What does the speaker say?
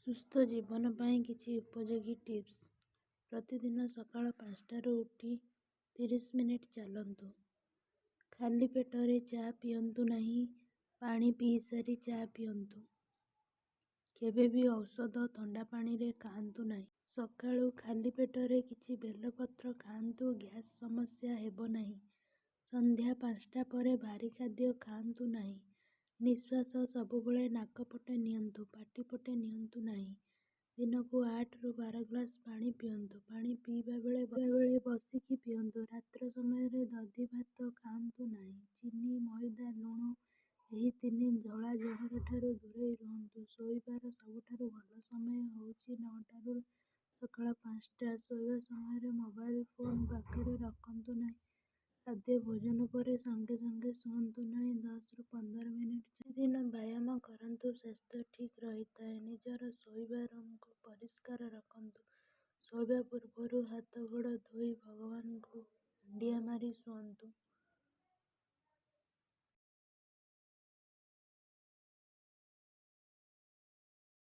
ସୁସ୍ଥ ଜୀବନ ପାଇଁ କିଛି ଉପଯୋଗୀ ଟିପ୍ସ। ପ୍ରତିଦିନ ସକାଳ 5ଟାରୁ ଉଠି 30 ମିନିଟ୍ ଚାଲନ୍ତୁ। ଖାଲି ପେଟରେ ଚା ପିଅନ୍ତୁ ନାହିଁ, ପାଣି ପିଇସାରି ଚା ପିଅନ୍ତୁ। କେବେ ବି ଔଷଧ ଥଣ୍ଡା ପାଣିରେ ଖାଆନ୍ତୁ ନାହିଁ। ସକାଳୁ ଖାଲି ପେଟରେ କିଛି ବେଲପତ୍ର ଖାଆନ୍ତୁ, ଗ୍ୟାସ୍ ସମସ୍ୟା ହେବ ନାହିଁ। ସନ୍ଧ୍ୟା 5ଟା ପରେ ଭାରୀ ଖାଦ୍ୟ ଖାଆନ୍ତୁ ନାହିଁ। ନିଶ୍ୱାସ ସବୁବେଳେ ନାକ ପଟେ ନିଅନ୍ତୁ, ପାଟି ପଟେ ନିଅନ୍ତୁ ନାହିଁ। ଦିନକୁ 8ରୁ 12 ଗ୍ଲାସ୍ ପାଣି ପିଅନ୍ତୁ। ପାଣି ପିଇବା ବେଳେ ବସିକି ପିଅନ୍ତୁ। ରାତ୍ର ସମୟରେ ଦଧି ଭାତ ଖାଆନ୍ତୁ ନାହିଁ। ଚିନି, ମଇଦା, ଲୁଣ ଏହି ତିନି ଧଳା ଜହରଠାରୁ ଦୂରେଇ ରୁହନ୍ତୁ। ଶୋଇବାର ସବୁଠାରୁ ଭଲ ସମୟ ହେଉଛି 9ଟାରୁ ସକାଳ 5ଟା। ଶୋଇବା ସମୟରେ ମୋବାଇଲ୍ ଫୋନ୍ ପାଖରେ ରଖନ୍ତୁ ନାହିଁ। ଖାଦ୍ୟ ଭୋଜନ ପରେ ସଙ୍ଗେ ସଙ୍ଗେ ଶୁଅନ୍ତୁ ନାହିଁ, 10ରୁ 15 ମିନିଟ୍ ପ୍ରତିଦିନ ବ୍ୟାୟାମ କରନ୍ତୁ, ସ୍ୱାସ୍ଥ୍ୟ ଠିକ୍ ରହିଥାଏ। ନିଜର ଶୋଇବା ରୁମ୍‌କୁ ପରିଷ୍କାର ରଖନ୍ତୁ। ଶୋଇବା ପୂର୍ବରୁ ହାତ ଗୋଡ଼ ଧୋଇ ଭଗବାନଙ୍କୁ ମୁଣ୍ଡିଆ ମାରି ଶୁଅନ୍ତୁ।